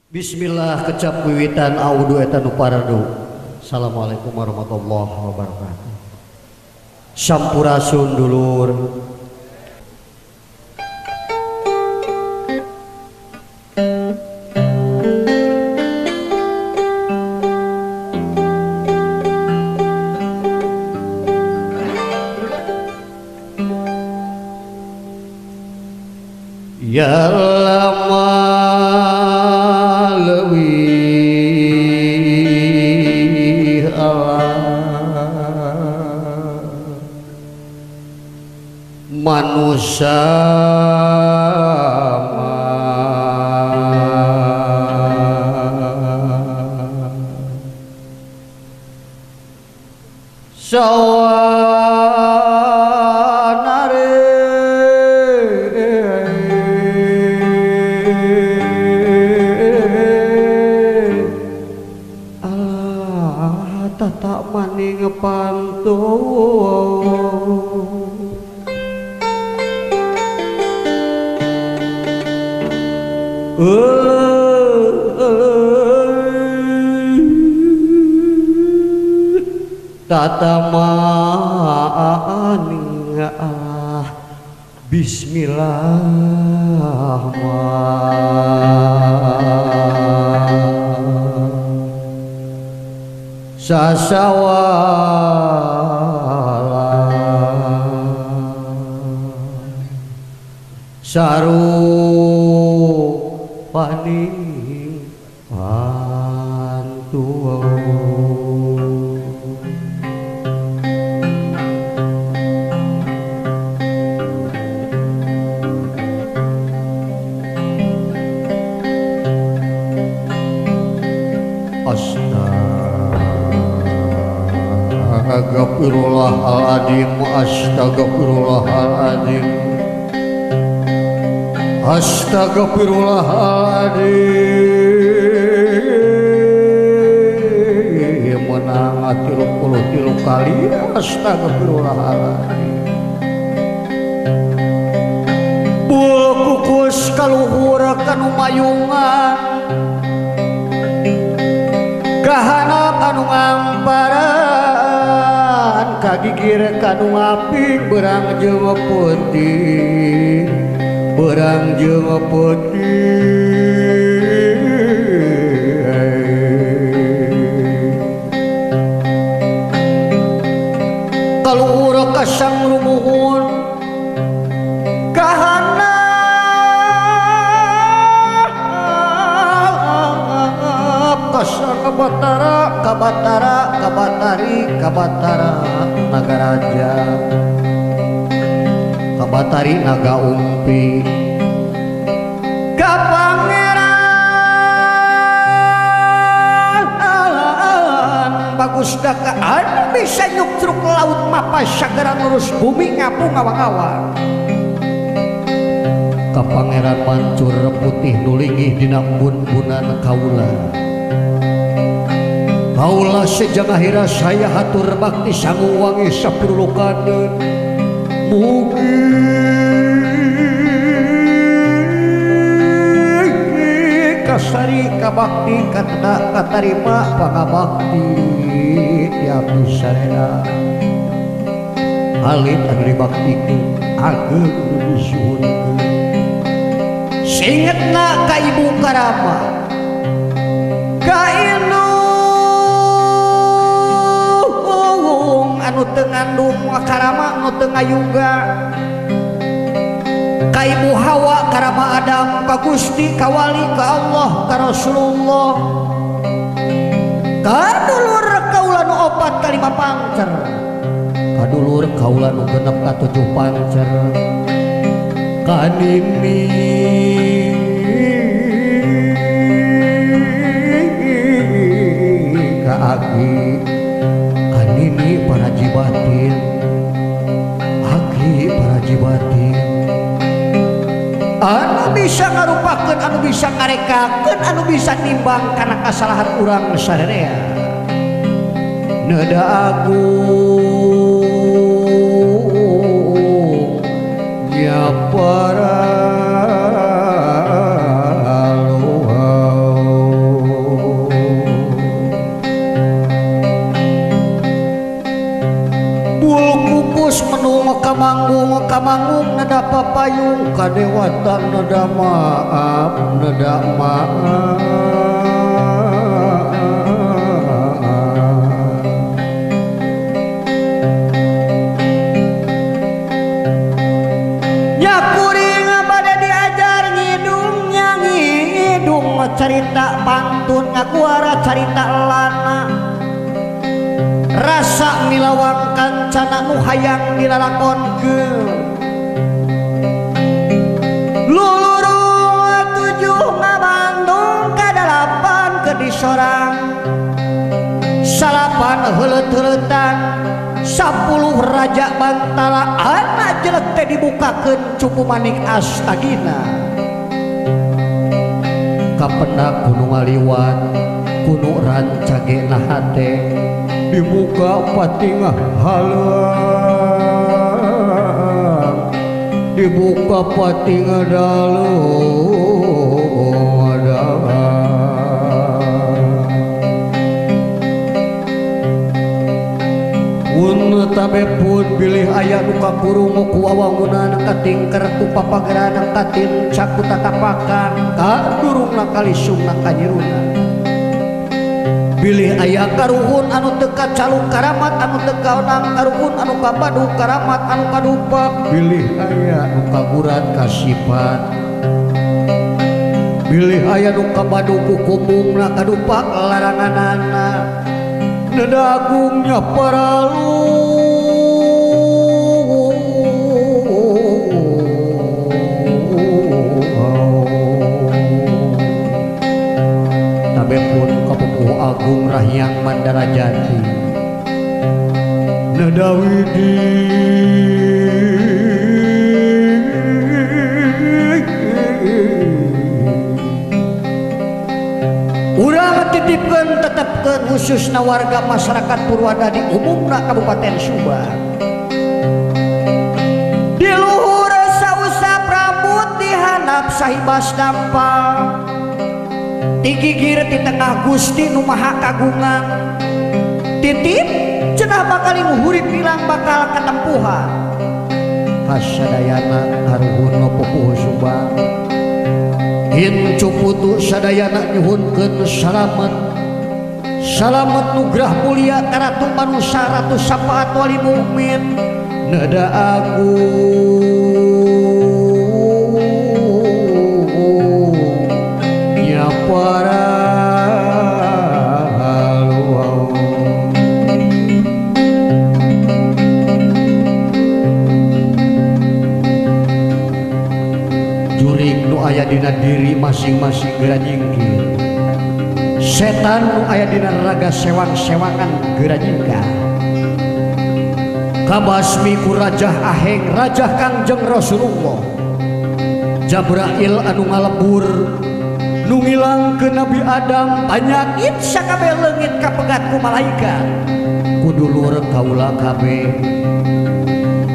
Bismillah kecap wiwitan audu eta nu paradu. Assalamualaikum warahmatullahi wabarakatuh. Sampurasun dulur. Ya lama leuwih Allah manusia Tata ah, bismillah sasawala sarupaning pantu. Astagfirullahaladzim, astagfirullahaladzim, astagfirullahaladzim. Menang 33 kali astagfirullahaladzim. Bul kukus kaluhur kanu mayungan, kahanap anu ngamparan, kagigir kanu ngaping, berang jeung peuting, berang jeung peuting. Kaluhur kasang rumuhun, kahanap kasang Batara, kabatara, kabatari, kabatara nagaraja, kabatari naga umpi, kapangeran bagus daka anu bisa nyuktruk laut mapa sagara ngurus bumi ngapung awang-awang. Kapangeran mancur putih nulingih dina embun-embunan kaula. Kaula sejak akhirnya saya hatur bakti sangu wangi sapurlukaneun. Mugi kasari kabakti katena katarima pangabakti tiap sarena. Alit anu dibaktikeun ageng nu disuhunkeun. Singetna ka ibu karama, ka anu teu ngandung karama nu teu ngayuga, ka ibu Hawa karama Adam, ka Gusti, ka wali, ka Allah, ka Rasulullah, ka dulur kaula nu 4 ka 5 pancer, ka dulur kaula nu 6 ka 7 pancer, ka nini ka aki, kanini para jibatin, aki para jibatin, anu bisa ngarupakeun, anu bisa ngarekakeun, anu bisa nimbang kana kasalahan urang sarerea. Neda agung nya para luhur. kamanggung kamanggung neda papayung kadewatan neda maaf neda maaf. Nyakuring bade diajar ngidungnya ngidung carita pantun ngaguara carita lana rasa milawang kancana nu hayang dilalakonkeun lulurung tujuh ngabandung kadalapan keur disorang salapan heuleut-heuleutan 10 raja bantala anak jelek teh dibukakeun cupu manik astagina kapendak kudu ngaliwat kudu rancagena hate dibuka patingah halang dibuka patingah dalu pun tabe pun bilih aya nu kakurungu ku wawangunan katingker ku papageran katinca ku tatapakan kadurungna kalisungna kanyiruna bilih aya karuhun anu teu kacaluk karamat anu teu kaonang karuhun anu kabadu karamat anu kadupak bilih aya nu kagurat kasipat bilih aya nu kabadu ku kumbungna kadupak laranganana neda agungnya paralu tabe pun kapupuh agung Rahyang Mandala Jati neda widi urang titipkeun tetepkeun khususna warga masyarakat Purwadadi umumna Kabupaten Subang di luhur sausap rambut di handap sahibas dampal digigir di tengah Gusti nu Maha Kagungan titip cenah bakal hurip hilang bakal katempuhan kasadayana karuhun nu pupuh Subang incu putu sadayana nyuhunkeun salamet salamet nugrah mulia karatu manusia ratu syafaat wali mukmin neda agung nya para jurig nu aya dina diri masing-masing geura nyingkir setan nu aya dina raga sewang-sewangan geura nyingkah kabasmi ku rajah aheng rajah Kangjeng Rasulullah Jabrail anu ngalebur nu ngilangkeun Nabi Adam panyakit sakabeh leungit kapegat ku malaikat ku dulur kaula kabeh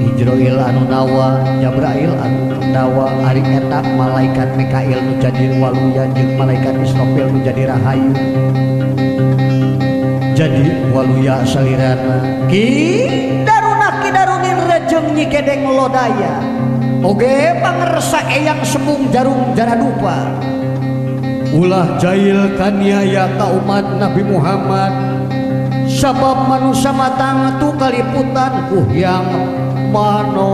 Ijroil anu nawa Jabrail anu nawa ari eta malaikat Mikail nu jadi waluya jeung malaikat Israfil nu jadi rahayu jadi waluya salirana ki daruna ki darunin rejeng nyi gedeng lodaya oge pangersa eyang sembung jarum jaradupa ulah jail kaniaya ka umat Nabi Muhammad sabab manusia matang tu kaliputan ku yang mano.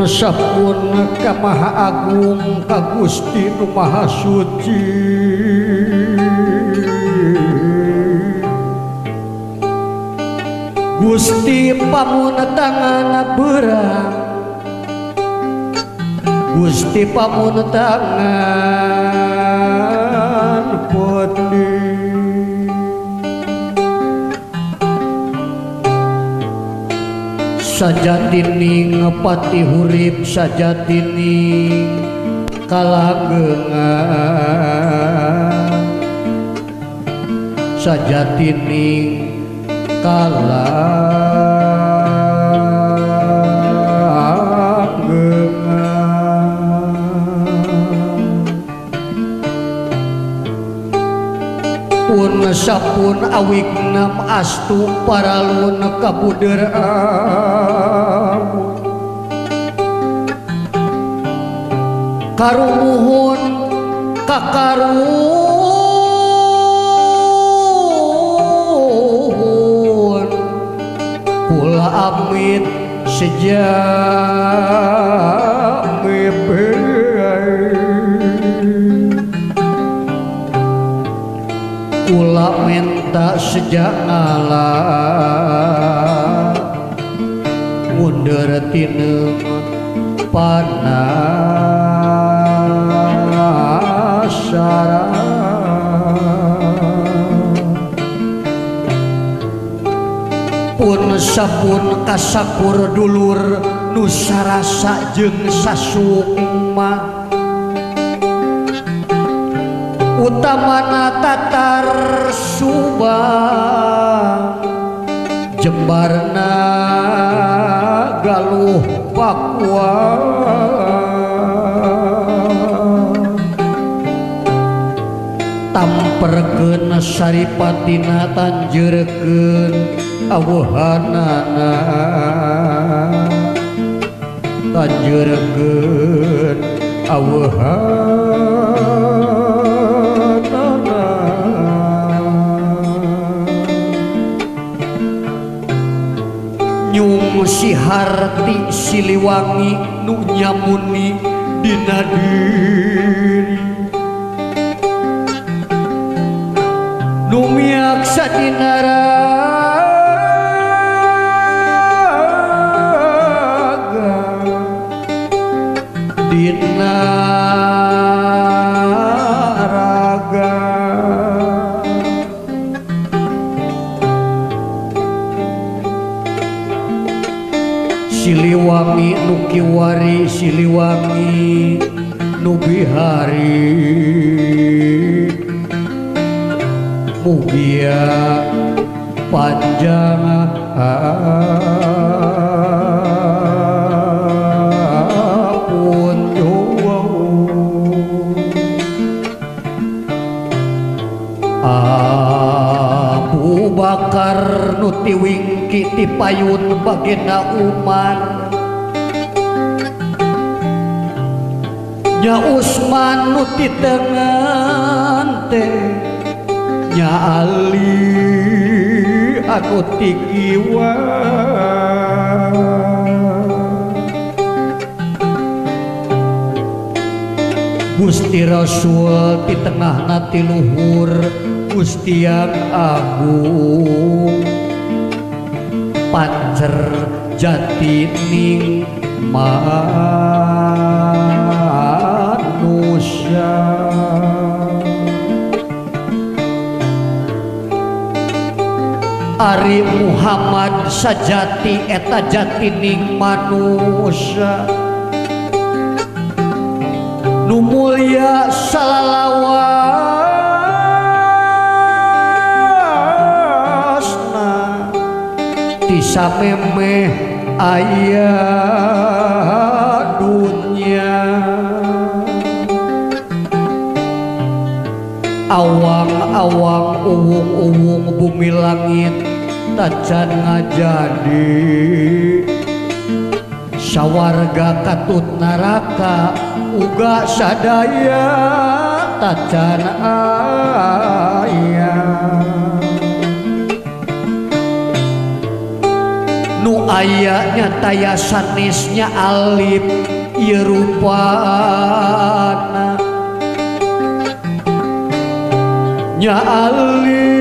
Sapun ka Maha Agung ka Gusti nu Maha Suci Gusti pamun tangan berang Gusti pamun tangan peti sajatining pati hurip sajatining kalanggengan sajatining kalanggengan pun sapun awignam astu paralun kabuder karumuhun kakaruhun kula amit sejak kula menta sejak ngalah mundur tineng panasaran pun sapun kasakur dulur nu sarasa jeung sasukma utamana tatar Subang Jembarna Galuh Pakuan tamperkeun saripatina tanjeurekeun awuhanana tanjeurekeun awuhanana nyung siharti Siliwangi nu nyamuni dina diri nu miaksa dina raga dina raga Siliwangi nu kiwari Siliwangi nu bihari mugia panjang pun Abu Bakar nu tiwingki ti payun bagenda Umar nya Usman nu ti tengen teh nya Ali anu ti kiwa Gusti Rasul ti tengahna ti luhur Gusti yang agung pancer jatining manusia Ari Muhammad sajati eta jatining manusia nu mulia salalawasna ti samemeh aya dunya awang-awang uwung-uwung bumi langit tacan ngajadi sawarga katut neraka uga sadaya tacan aya nu aya nyata ya sanesnya alif ieu rupana nya alif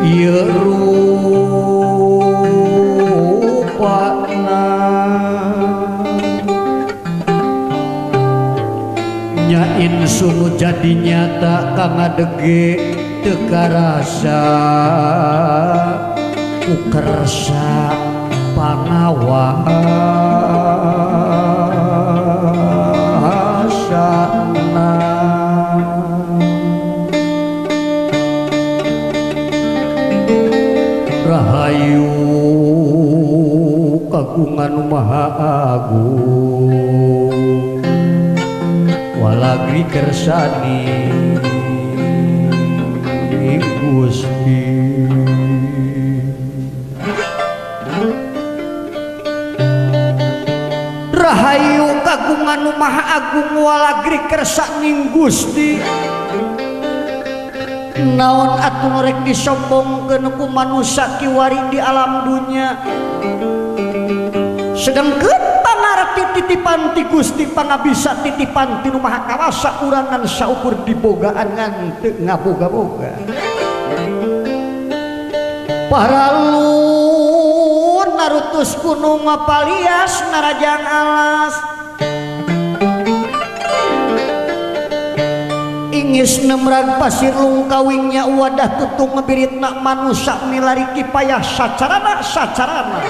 ieu rupana. jadi nyata kang ngadege teu karasa ku kersa pangawasana. Rahayu kagungan maha agung walagri kersani Gusti. Rahayu kagungan maha agung walagri kersani Gusti. Naon atuh rek disombongkeun ku manusa kiwari di alam dunya, sedengkeun pangarti titipan ti Gusti pangabisa titipan ti Nu Maha Kawasa urang ngan saukur dibogaan ngan teu ngaboga-boga. Paralun narutus gunung mapalias narajang alas ingis nemrag pasir lungkawingnya wadah tutung ngebiritna manusa milari kipayah sacarana sacarana.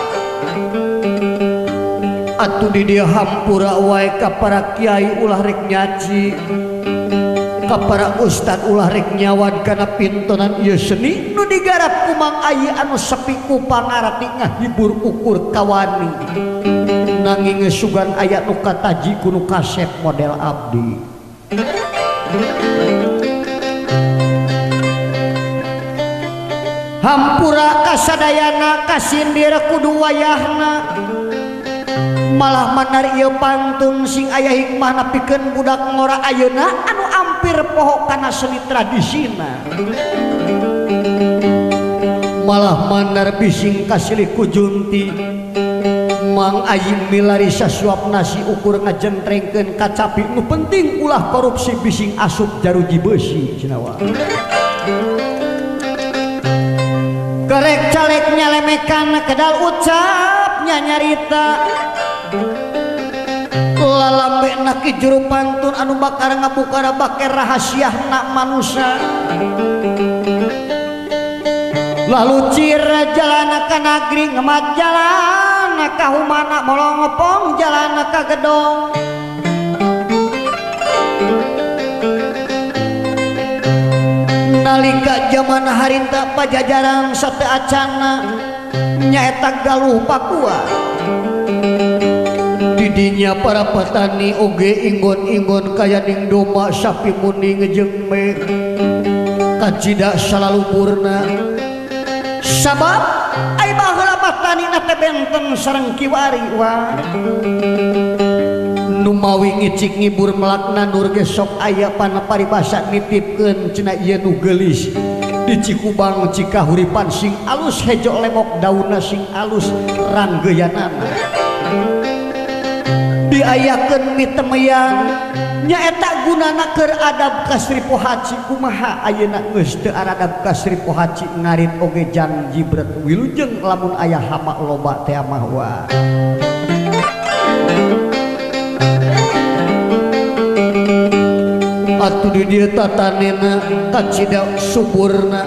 Atuh di dia hampura wae ka para kiai ulah rek nyaci, ka para ustad ulah rek nyawan kana pintonan ieu seni nu digarap ku Mang Ayi anu sepi ku pangarti ngahibur ukur kawani. Nanging sugan aya nu kataji ku nu kasep model abdi. Hampura kasadayana kasindir kudu wayahna malah manar ieu pantun sing aya hikmahna pikeun budak ngora ayeuna anu ampir poho kana seni tradisina. Malah manar bising kasilih ku junti Mang Ayi milari sasuap nasi ukur ngajentrengkeun kacapi nu penting ulah korupsi bising asup jaruji beusi cenah wa. Kerek calek nyalemekan kedal ucap nyanyarita lalambe ki juru pantun anu bakar ngabukara baker rahasiahna manusa. Lalu cira jalana ka nagri ngemat jalana ka humana molong ngepong jalana ka gedong. Nalika jaman harita pajajaran sate acana nyaeta Galuh Papua. Didinya para petani oge inggon-inggon kaya ning domba sapi muning jeung me kacida salalupurna. Sabab ai baheula petani na teh benten sareng kiwari wa. Nu mawi ngicik ngibur melak nandur ge sok aya pana paribasa nitipkeun cenah ieu nu geulis di Cikubang Cikahuripan sing alus hejo lemok daunna sing alus ranggeuyanana. Diayakeun mitemeyan nyaeta gunana keur adab ka Sri Pohaci. Kumaha ayeuna geus teu aradab ka Sri Pohaci ngarit oge jang jibret wilujeng lamun aya hama loba teh mah wa. Atuh di dieu tatanena kacida suburna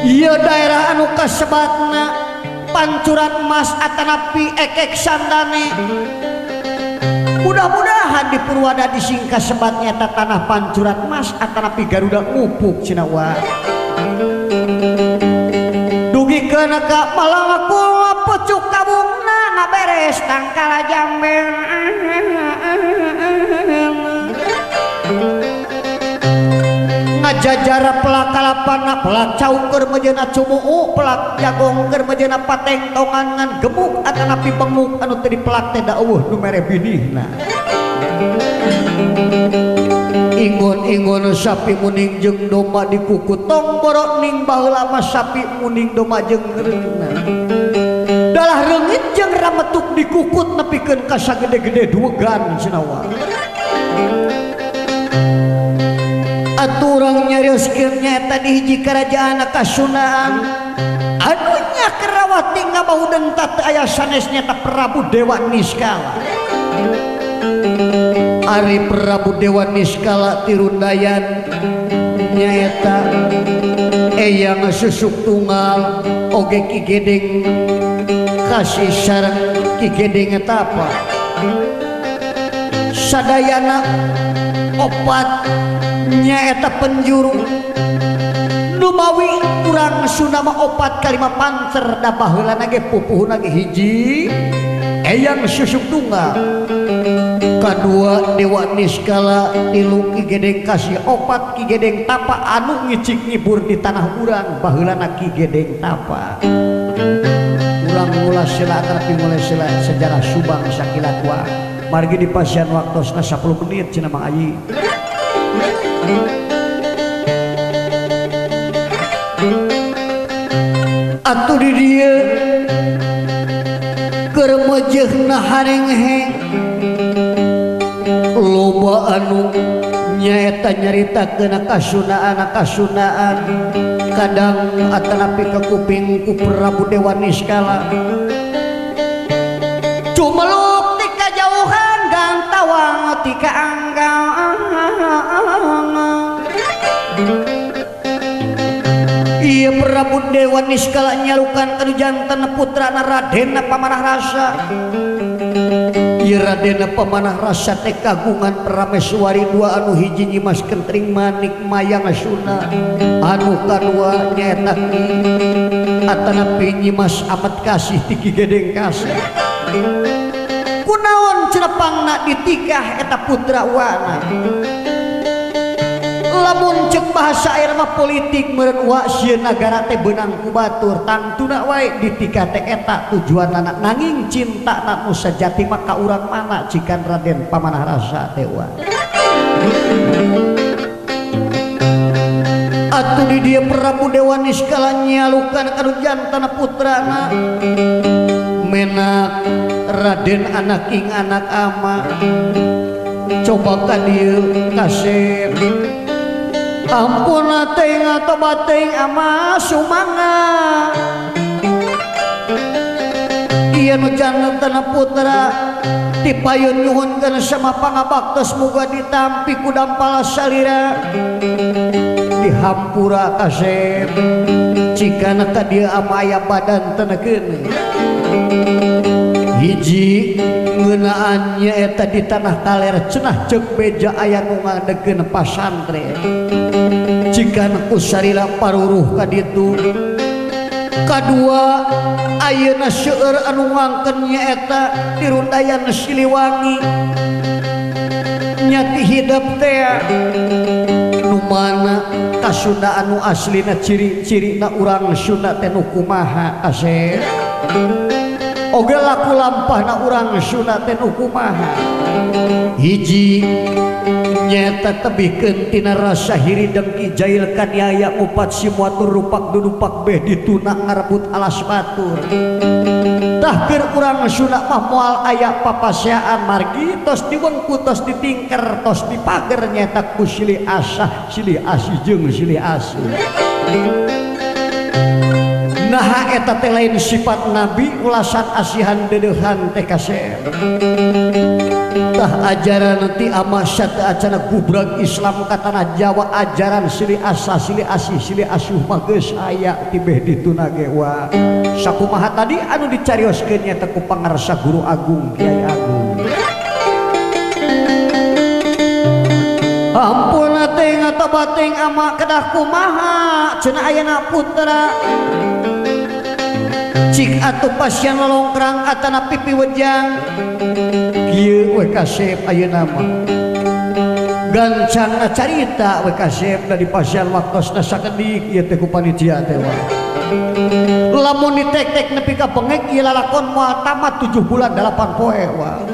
ieu daerah anu kasebatna pancuran emas atanapi ekek sandane. Mudah-mudahan di Purwadadi sing kasebatnya eta tanah pancuran emas atanapi Garuda ngupuk cenah wa. Dugikeun ka malangkul pucuk kabungna ngaberes tangkala jambe. Ngajajara pelak kalapana pelak cau keur mejeuna cumuu pelak jagong keur mejeuna patengtongan ngan gemuk atanapi benguk anu teu dipelak teh da eueuh nu mere binihna. Ingon-ingon sapi muning jeung domba dikukut tong borok ning baheula mah sapi muning domba jeung reungna. Dalah reungit jeung rametuk dikukut nepikeun ka sagede-gede duegan cenah wa. Atuh urang nyarioskeun nyaeta di hiji karajaan Kasunaan anu nya kerawati ngabahu teu aya sanes nyaeta Prabu Dewa Niskala. Ari Prabu Dewa Niskala Tirundayan nyaeta Eyang Susuk Tunggal oge Ki Gedeng Kasih sareng Ki Gedeng Tapa sadayana opat nyaeta penjuru Numawi urang Sunda mah opat kalima pancer da baheulana ge pupuhuna ge hiji Eyang Susuk Tunggal kadua Dewa Niskala tilu Ki Gedeng Kasih opat Ki Gedeng Tapa anu ngicik ngibur di tanah urang baheulana Ki Gedeng Tapa. Urang ngulas sila tapi mulai sila sejarah Subang sakila tua margi di pasian waktosna 10 menit cenah Mang Ayi. Atuh di dieu keur mejeuhna harengheng loba anu nyaeta nyaritakeun kasunaan kadang atanapi ka kuping ku Prabu Dewa Niskala cumeluk ti kajauhan gantawang ti kaanggang. Iya Prabu Dewa Niskala nyalukan kanu jantan putrana Raden Pamanah Rasa. Ieu Raden Pamanah Rasa teh kagungan prameswari dua anu hiji Nyimas Kentring Manik Mayang Suna anu kadua nyaeta Ki atanapi Nyimas Amat Kasih ti Ki Gedeng Kasih. Kunaon cenepangna ditikah eta putra wana? Lamun cek bahasa air mah politik meureun wa sieun nagara teh beunang ku batur tangtuna wae ditikah teh eta tujuanana nanging cintana nu sajati mah ka urang mana cikan Raden Pamanah Rasa teh wa. Atuh di dieu Prabu Dewa Niskala nyalukan kanu jantana putrana menak Raden anak ing anak ama coba ka dieu kasep ampun teuing atobat teuing ama sumanga. Ieu nu jantana putra dipayun nyuhunkeun sama pangabaktos muga ditampi ku dampal salira dihampura kasep cikana ka dieu ama aya badan tenekeun. Hiji ngeunaan nyaeta di tanah kaler cenah ceuk beja aya nu ngadegkeun pasantren cikana ku sarila paruruh ka ditu. Kadua ayeuna seueur anu ngangkeun nyaeta Tirundayan Siliwangi nyati hidep teh nu mana kasunda anu aslina ciri-cirina urang Sunda teh nu kumaha asep oge laku lampahna urang Sunda teh nu kumaha. Hiji nyata tebihkeun tina rasa hiri dengki jail kaniaya upat simuatur rupak dudupak beh dituna ngarebut alas batur. Tah keur urang Sunda mah moal aya papaseaan margi tos diwengku tos ditingker tos dipager nyata ku silih asah silih asih jeung silih asuh. Naha eta teh lain sifat nabi ulasan asihan dedeuhan teh kasep. Tah ajaran ti ama sateu acana gubrag Islam ka tanah Jawa ajaran silih asah silih asih silih asuh mah geus aya tibeh dituna ge wa. Sakumaha tadi anu dicarioskeun nya teh ku pangarsa Guru Agung Kiai Agung. Ampun teuing atobat teuing ama kedah kumaha cenah ayeuna putra. Cik atuh pasien lolongkrang atana pipi wejang kieu we kasep ayeuna mah gancangna carita we kasep da di pasien waktosna sakedik ieu teh ku panitia teh wa. Lamun ditek-tek nepi ka bengek ieu lalakon moal tamat 7 bulan 8 poe wa.